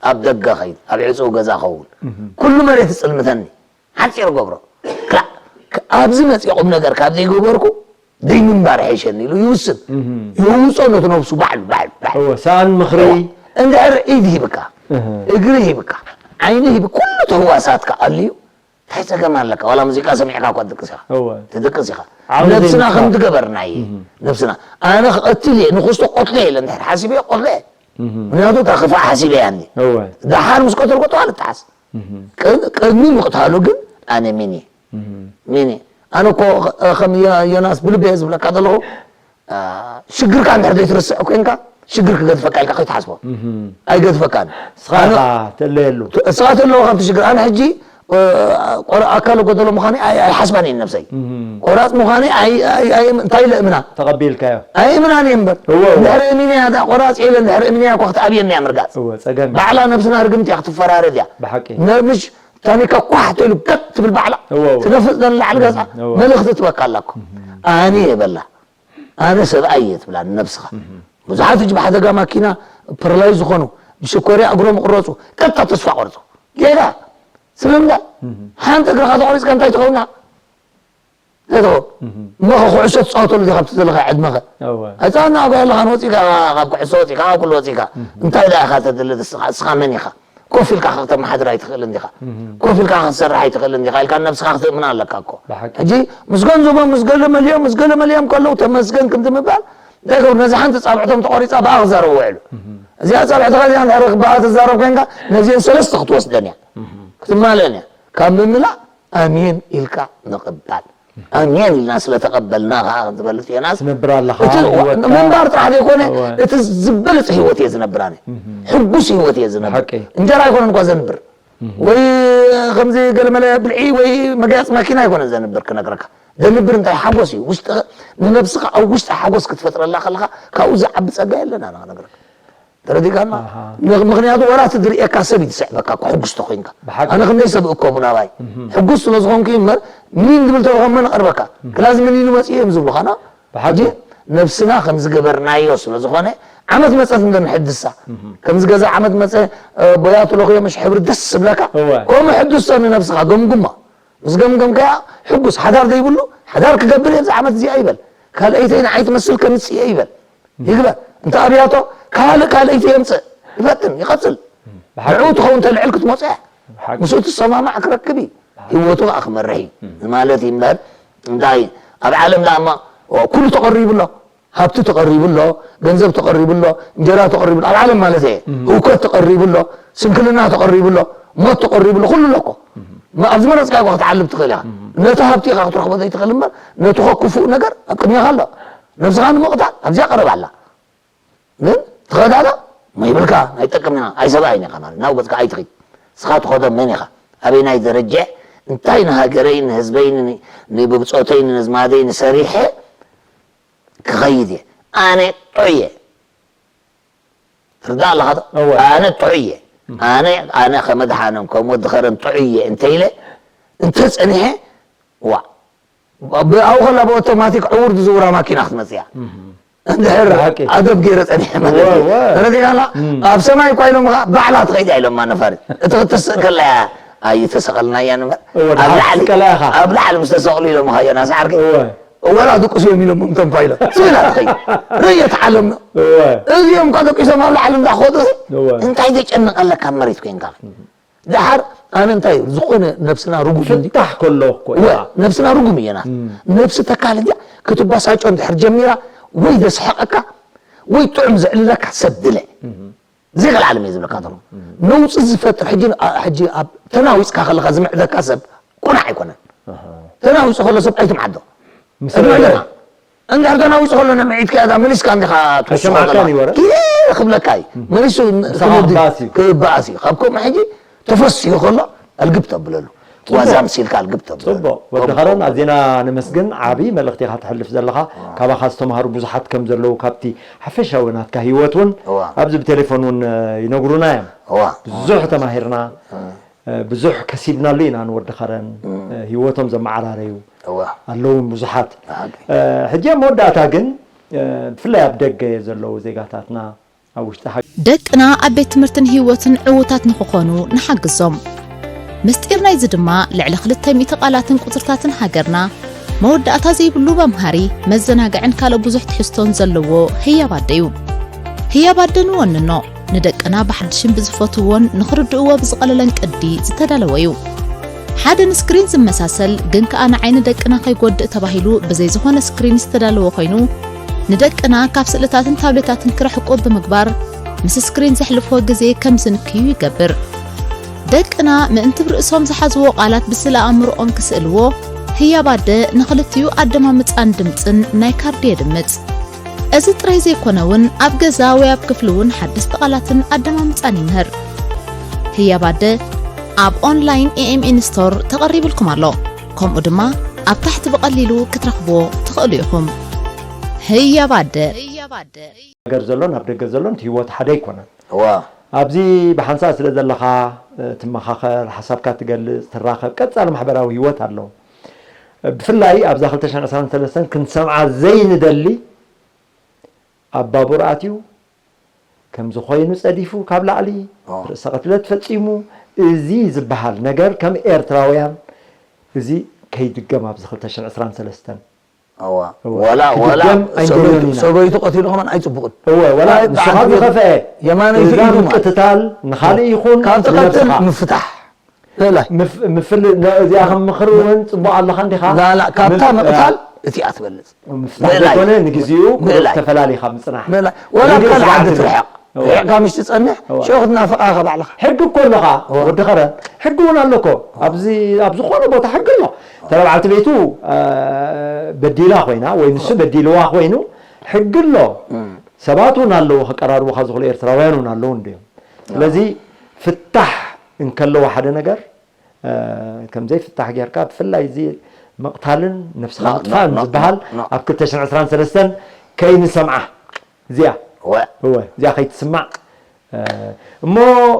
ኣብ ደገ ኸይድ፣ ኣብ ዕጹው ገዛ ኸውን። እህ። ኩሉ መሬት ይጽልምተኒ። ሓጺር ገብሮ። ክላእ፣ ክ-፣ ኣብዚ መጺእ ቁም ነገር ካብ ዘይገበርኩ፣ ደይ ምንባር ይሕሸኒ ኢሉ ይውስን። እህ። ይውጾ ነቲ ነብሱ ባዕሉ፣ ባዕሉ፣ ባዕሉ። እወ፣ ሰኣን ምኽሪ። እወ። እንድሕር ኢድ ሂብካ፣ እህ። እግሪ ሂብካ፣ ዓይኒ ሂብ-፣ ኩሉ ተህዋሳትካ ኣልዩ፣ እንታይ ጸገም ኣለካ? ዋላ ሙዚቃ ሰሚዕካ እኳ ትድቅስ ኢኻ። እወ። ትድቅስ ኢኻ። ዓውዲ ነብስና ዘይምስማዕ። ከም ትገበርና እየ። እህ። ነብስና። ኣነ ክቐትል እየ፣ ንኹስቶ ቆትሎ እየ ኢለ እንድሕር ሓሲበ እየ፣ ቆትሎ እየ። እህ። ምኽንያቱ እታ ክፋእ ሓሲበ እያ እኒ። እወ። ደሓር ምስ ቀተልኮ ጠዋል እተሓስ። እህ። ቅድ-፣ ቅድሚ ምቕታሉ ግን ኣነ ሚን እየ። እህ። ሚን እየ። ኣነ እኮ፣ ኸ-፣ ከም ዮ-፣ ዮናስ ብልቢ እየ ዝብለካ ዘለኹ። አ፣ ሽግርካ እንድሕር ዘይትርስዕ ኮይንካ፣ ሽግር ክገድፈካ ኢልካ ከይትሓስቦ። እህ። ኣይገድፈካን። ንስኻ ኣነ ኢኻ ትእለየሉ። ት-፣ ንስኻ ትእለዎ ካብቲ ሽግር። ኣነ ሕጂ፣ እ፣ ቆረ-፣ ኣካለ ጎደሎ ምዃነይ ኣይ-፣ ኣይሓስባን እየ ነብሰይ። እህ። ቆራጽ ምዃነይ ኣይ-፣ ኣይ-፣ ኣይ-፣ እንታይ ለእምና? ተቐቢልካዮ። ኣይእምናን እየ እምበር። እወ፣ እወ። እንድሕር እሚነያ፣ እታ ቆራጽ እየ ኢለ እንድሕር እሚነያ እኳ ክትኣብየኒ እያ ምርጋጽ። እወ፣ ጸገም እዩ። ባዕላ ነብስና ርግምቲ እያ ክትፈራረድ እያ። ብሓቂ። ነ-፣ ምሽ ታኒካ ኳሕ ተሉ ቀጥ ትብል ባዕላ። እወ፣ እወ። ትነፍጥ ዘላ ላዕሊ ገጻ እወ። መልእኽቲ ትበካ ኣላ እኮ። እህ። ኣነ እየ በላ። ኣነ ሰብኣይ እየ ትብላ ንነብስኻ። እህ። ብዙሓት ሕጂ ብሓደጋ ማኪና ፓራላይዝ ዝኾኑ፣ ብሽኮርያ እግሮም ይቕረጹ፣ ቀጥታ ተስፋ ቆርጹ። ጌጋ። ስለምንታይ? እህ። ሓንቲ እግርኻ ተቖሪጽካ እንታይ ትኸውን? እንታይ ትኸውን? እህ። እሞ ኸ ኩዕሶ ትጻወተሉ ዲኻ ኣብቲ ዘለኻ ዕድመኸ? እወ። ኣይጻወትና እኮ ኣለኻ፣ ንወጺእካ፣ ካብ ኩዕሶ ወጺእካ፣ ካብ ኩሉ ወጺእካ። እህ። እንታይ ደኣ ኢኻ ተድሊ ንስኻ? እስኻ መን ኢኻ? ኮፍ ኢልካ ከተመሓድር ኣይትኽእልን ዲኻ? እህ። ኮፍ ኢልካ ክትሰርሕ ኣይትኽእልን ዲኻ? ኢልካ ንነብስኻ ክትእምና ኣለካ እኮ። ብሓቂ። ሕጂ ምስ ገንዘቦም፣ ምስ ገለ መሊኦም፣ ምስ ገለ መሊኦም ከለዉ ተመስገን ክንዲ ምባል፣ እንታይ ይገብሩ? ነዚ ሓንቲ ጻብዕቶም ተቖሪጻ ብኣ ክዛረቡ ውዕሉ። እህ። እዚኣ ጻብዕትኻ እዚኣ እንድሕር ብኣ ትዛረብ ኮይንካ፣ ነዚአን ሰለስተ ክትወስደን እያ። እህ። ክትማልአን እያ። ካብ ምምላእ ኣሜን ኢልካ ምቕባል። ኣሜን ኢልና ስለ ተቐበልና ኸዓ፣ ከም ትፈልጥ ዮናስ፣ ትነብር ኣለኻ፣ እቲ ህይወትካ። ምንባር ጥራሕ ዘይኮነ፣ እወ። እቲ ዝበለጸ ህይወት እየ ዝነብር ኣነ። እህ። ሕጉስ ህይወት እየ ዝነብር። ብሓቂ። እንጀራ ኣይኮነን እኳ ዘንብር። እህ። ወይ ከምዚ ገለመለ ብልዒ ወይ መጋየፂ ማኪና ኣይኮነን ዘንብር ክነግረካ። ዘንብር እንታይ ሓጎስ እዩ። ውሽጢ፣ ንነብስኻ ኣብ ውሽጢ ሓጎስ ክትፈጥረላ ከለኻ፣ ካብኡ ዝዓቢ ጸጋ የለን ኣነ ክነግረካ። ተረዲእካና? ምክንያቱ ወላ እቲ ዝርእየካ ሰብ እዩ ዝስዕበካ እኮ ሕጉስ ተኮይንካ። ኣነ ክንደይ ሰብ እኮ ቡናባይ ሕጉስ ስለ ዝኾንኩ እምበር፣ ምኒን ዝብል ተረኸ መን ቀርበካ? ክላዚ ምኒን መጽኡ እዮም ዝብሉኻና። ሕጂ ነብስና ከም ዝገበርናዮ ስለ ዝኾነ፣ ዓመት መጸት እንደ ንሕድሳ። ከም ዝገዛ ዓመት መጸ፣ ቦያ ትለኽዮ፣ ምሽ ሕብሪ ደስ ዝብለካ። ከምኡ ሕድሶ ንነብስኻ፣ ገምግማ። ምስ ገምገምካያ፣ ሕጉስ ሓዳር ዘይብሉ፣ ሓዳር ክገብር እየ ኣብዚ ዓመት እዚኣ ይበል። ካልኣይተይ ንዓይ ትመስል ከምጽእ እየ ይበል። ይግበር። እንተ ኣብያቶ፣ ካልእ ካልኣይቲ የምጽእ። ይፈትን፣ ይቐጽል። ብሓቂ። ንዕኡ ትኸውን ተልዕል ክትመጽእ እያ። ብሓቂ። ምስኡ ትሰማማዕ ክረክብ እዩ። ህይወቱ ኸኣ ክመርሕ እዩ። ማለት እዩ እምበር፣ እንታይ፣ ኣብ ዓለም ደኣ እማ፣ ኩሉ ተቐሪቡ ኣሎ። ሃብቲ ተቐሪቡ ኣሎ፣ ገንዘብ ተቐሪቡ ኣሎ፣ እንጀራ ተቐሪቡ ኣሎ። ኣብ ዓለም ማለት እየ። ህውከት ተቐሪቡ ኣሎ፣ ስንክልና ተቐሪቡ ኣሎ፣ ሞት ተቐሪቡ ኣሎ፣ ኩሉ ኣሎ እኮ። ማ-፣ ኣብዚ መረጽካ እኮ ክትዓልብ ትኽእል ኢኻ። ነቲ ሃብቲ ኢኻ ክትረኽቦ ዘይትኽእል እምበር፣ ነቲ ኸ ክፉእ ነገር ኣብ ቅድሜኻ ኣሎ። ነብስኻ ንምቕታል ኣብዚኣ ቀረብ ኣላ። ግን ትኸዳላ፣ ማ ይብልካ፣ ኣይጠቅምና፣ ኣይሰብኣይን ኢኻ ማለት፣ ናብ ገጽካ ኣይትኺድ። ንስኻ ትኸዶ መን ኢኻ? ኣበይናይ ደረጀ? እንታይ ንሃገረይ፣ ንህዝበይ፣ ን-፣ ንብብጾተይ፣ ንነዝማደይ፣ ንሰሪሐ ክኸይድ እየ። ኣነ ጥዑይ እየ። ትርዳእ ኣለኻ ዶ? እወ። ኣነ ጥዑይ እየ። ኣነ፣ ኣነ ከመድሓኖም፣ ከም ወዲ ኸረን ጥዑይ እየ እንተ ኢለ፣ እንተ ጸኒሐ፣ ዋ። ብ-፣ ኣብኡ ከላ ብኣውቶማቲክ ዕውር ዝዝውራ ማኪና ክትመጽእ እያ። እንድሕር ብሓቂ። ኣደብ ገይረ ጸኒሐ ማለት እዩ። እወ፣ እወ። ተረዲእካና? ኣብ ሰማይ እኳ ኢሎምኻ፣ ባዕላ ትኸይድ እያ ኢሎማ ነፋሪት። እቲ ክትስእ ከላ እያ ኣይተሰቐልናያን እምበር። እወ፣ ኣብ ድሓር ላዕሊ፣ ትስቀላ ኢኻ። ኣብ ላዕሊ ምስ ተሰቕሉ ኢሎምኻ፣ ዮናስ ዓርከይ። እወ። ወላ ድቁስ እዮም ኢሎም እቶም ፓይሎት። ስኢላ ትኸይድ። ርእየት ዓለም ነው። እወ። እዚኦም እኳ ደቂሶም ኣብ ላዕሊ እንዳኸዱ፣ እወ። እንታይ ዘጨንቕ ኣለካ ኣብ መሬት ኮይንካ? ደሓር ኣነ እንታይ እዩ፣ ዝኾነ ነብስና ርጉም እንዲ-፣ ፍታሕ ከሎ እኮ እወ፣ እያ። ነብስና ርጉም እየና። ነብሲ ተካል እንዲያ ክትባሳጮ እንድሕር ጀሚራ፣ ወይ ዘስሕቐካ፣ ወይ ጥዑም ዘዕልለካ ሰብ ድለ። ዘይክእል ዓለም እየ ዝብለካ ዘሎ። ነውጺ ዝፈጥር ሕጂ፣ ኣ-፣ ሕጂ ኣብ ተናዊጽካ ከለኻ ዝምዕደካ ሰብ ቁናዕ ኣይኮነን። ኣሃ። ተናዊጹ ከሎ ሰብ ኣይትምዓዶ። ምስ ዕድመ ረገ-፣ ደማ። እንድሕር ተናዊጹ ከሎ ነምዒድካ እዛ መሊስካ እንዲኻ ትወስኾ ኣይሰማዕካን ከለኻ እዩ ወረ? ኪደ ክብለካ እዩ። መሊሱ ምሳኻ ክወዲ-፣ ክበኣስ እዩ። ክበኣስ እዩ። ካብ ከምኡ ሕጂ ተፈሲሑ ከሎ ኣልግብ ተብለሉ። ጽቡቕ። ዋዛ ምሲልካ ኣልግብ ተብለሉ። ጽቡቕ። ወዲ ከምኡ ኸረን፣ ከምኡ። ኣዚና ነመስግን። ዓቢ መልእኽቲ ኢኻ ተሕልፍ ዘለኻ። ኣዎ። ካባኻ ዝተማሃሩ ብዙሓት ከም ዘለዉ፣ ካብቲ ሓፈሻዊ ናትካ ህይወት እውን እዋ። ኣብዚ ብቴሌፎን እውን፣ እ፣ ይነግሩና እዮም። እዋ። ብዙሕ ተማሂርና፣ እ። እ፣ ብዙሕ ከሲብናሉ ኢና ንወዲ ኸረን። እ። እ፣ ህይወቶም ዘመዓራረዩ እዋ። ኣለዉ እውን ብዙሓት። ብሓቂ። እ፣ ሕጂ ኣብ መወዳእታ ግን፣ እ፣ ብፍላይ ኣብ ደገ ዘለዉ ዜጋታትና፣ ኣብ ውሽጢ ሃገር። ደቅና ኣብ ቤት ትምህርትን ህይወትን ዕዉታት ንኽኾኑ ንሓግዞም። ምስጢር ናይዚ ድማ ልዕሊ ክልተ ሚእቲ ቃላትን ቁጽርታትን ሃገርና፣ መወዳእታ ዘይብሉ መምሃሪ፣ መዘናግዕን ካልእ ብዙሕ ትሕዝቶን ዘለዎ ህያብ ኣደ እዩ። ህያብ ኣደ ንወንኖ፣ ንደቅና ብሓድሽን ብዝፈትውዎን ንኽርድእዎ ብዝቐለለን ቅዲ ዝተዳለወ እዩ። ሓደ ንስክሪን ዝመሳሰል ግን ከኣ ንዓይኒ ደቅና ከይጎድእ ተባሂሉ ብዘይ ዝኾነ ስክሪን ዝተዳለወ ኮይኑ፣ ንደቅና ካብ ስእልታትን ታብሌታትን ክርሕቁ ብምግባር፣ ምስ ስክሪን ዘሕልፍዎ ግዜ ከም ዝንክዩ ይገብር። ደቅና ምእንቲ ብርእሶም ዝሓዝዎ ቃላት ብስእለ ኣእምሮኦም ክስእልዎ፣ ህያብ ኣደ ንኽልቲኡ ኣደማምጻን ድምጽን ናይ ካርዲ የድምጽ። እዚ ጥራይ ዘይኮነ እውን፣ ኣብ ገዛ ወይ ኣብ ክፍሊ እውን ሓደስቲ ቃላትን ኣደማምጻን ይምህር። ህያብ ኣደ ኣብ ኦንላይን ኤ ኤም ኤን ስቶር ተቐሪብልኩም ኣሎ። ከምኡ ድማ ኣብ ታሕቲ ብቐሊሉ ክትረኽብዎ ትኽእሉ ኢኹም። ህያብ ኣደ። ሃገር ዘሎን ኣብ ደገ ዘሎን እቲ ህይወት ሓደ ኣይኮነን። እዋ። ኣብዚ ብሓንሳእ ስለ ዘለኻ፣ እ፣ ትመኻኸር፣ ሓሳብካ ትገልጽ፣ ትራኸብ፣ ቀጻሊ ማሕበራዊ ህይወት ኣሎ። ብፍላይ ኣብዛ ክልተ ሽሕን ዕስራን ሰለስተን ክንሰምዓ ዘይንደሊ፣ ኣብ ባቡር ኣትዩ፣ ከምዚ ኮይኑ ጸዲፉ ካብ ላዕሊ፣ ኦ። ርእሰ ቅትለት ፈጺሙ፣ እዚ ዝበሃል ነገር ከም ኤርትራውያን እዚ ከይድገም ኣብዚ ክልተ ሽሕን ዕስራን ሰለስተን። እዋ። እዋ። ወላ፣ ወላ ክድገም ኣይንደልዮን ሰበይቱ፣ ኢና። ሰበይቱ ቀቲሉ ከማን ኣይጽቡቕን። እወ፣ ወላ ኣይ፣ ንስኻ ብዓንተ ዝኸፍአ የማነይቲ እዛ ኢዱ ማለት። ምቅትታል ንኻልእ ይኹን ካብ ትቐትል ንነብስኻ። ምፍታሕ። ልእላይ። ምፍ-፣ ምፍል-፣ ነ-፣ እዚኣ ከም ምኽሪ እውን ጽቡቕ ኣለኻ እንዲኻ። ላላ፣ ካብታ ምፍ-፣ ምቕታል እቲኣ ትበልጽ። ምፍታሕ ልእላይ። ዘይኮነ ንግዜኡ ልእላይ። ተፈላሊኻ ምጽናሕ። ልእላይ። ወላ ንግዜ ኣብ ካልእ ዓዲ ስርዓት ትርሕቕ። እወ። ርሒቕካ ምሽ ትጸንሕ፣ እወ። ሽዑ ክትናፍቓ ኢኻ ባዕልኻ። ሕጊ እኮ ኣለኻ፣ እወ። ወዲ ኸረን። ሕጊ እውን ኣሎ እኮ። ኣብዚ፣ ኣብ ዝኾነ ቦታ ሕጊ ኣሎ። እተ በዓልቲ ቤቱ፣ እ፣ በዲላ ኮይና ወይ ንሱ በዲልዋ ኮይኑ፣ ሕጊ ኣሎ። እም። ሰባት እውን ኣለዉ፣ ከቀራርቡኻ ዝኽእሉ ኤርትራውያን እውን ኣለዉ እንድዮም። ስለዚ፣ ፍታሕ እንከለዎ ሓደ ነገር፣ እ፣ ከም ዘይፍታሕ ጌርካ፣ ብፍላይ እዚ ምቕታልን ነብስኻ ኖ፣ ኖ፣ ምጥፋእን ኖ፣ ዝበሃል ኖ። ኣብ ክልተ ሽሕን ዕስራን ሰለስተን ከይንሰምዓ። እዚኣ። እወ። እወ፣ እዚኣ ከይትስማዕ እሞ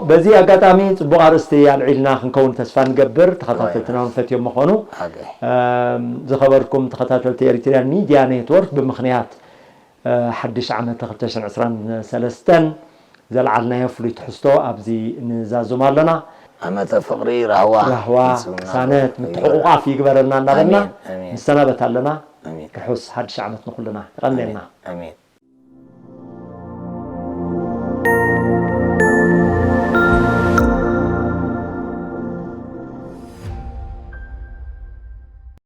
በዚ ኣጋጣሚ ጽቡቕ ኣርእስቲ ኣልዒልና ክንከውን ተስፋ ንገብር። ተኸታተልትና እውን ፈትዮም ምኾኑ። ዝኸበርኩም ተኸታተልቲ ኤሪትሪያን ሚድያ ኔትወርክ፣ ብምኽንያት ሓድሽ ዓመት ክልተ ሽሕን ዕስራን ሰለስተን ዘልዓልናዮ ፍሉይ ትሕዝቶ ኣብዚ ንዛዝም ኣለና። ዓመተ ፍቕሪ ራህዋ ራህዋ ንስውና ሳነት ይበል። ምትሕቑቓፍ ይግበረልና እናበልና ኣሜን፣ ኣሜን። ንሰናበት ኣለና። ኣሜን። ርሑስ ሓድሽ ዓመት ንኹልና። ይቐንየልና። ኣሜን።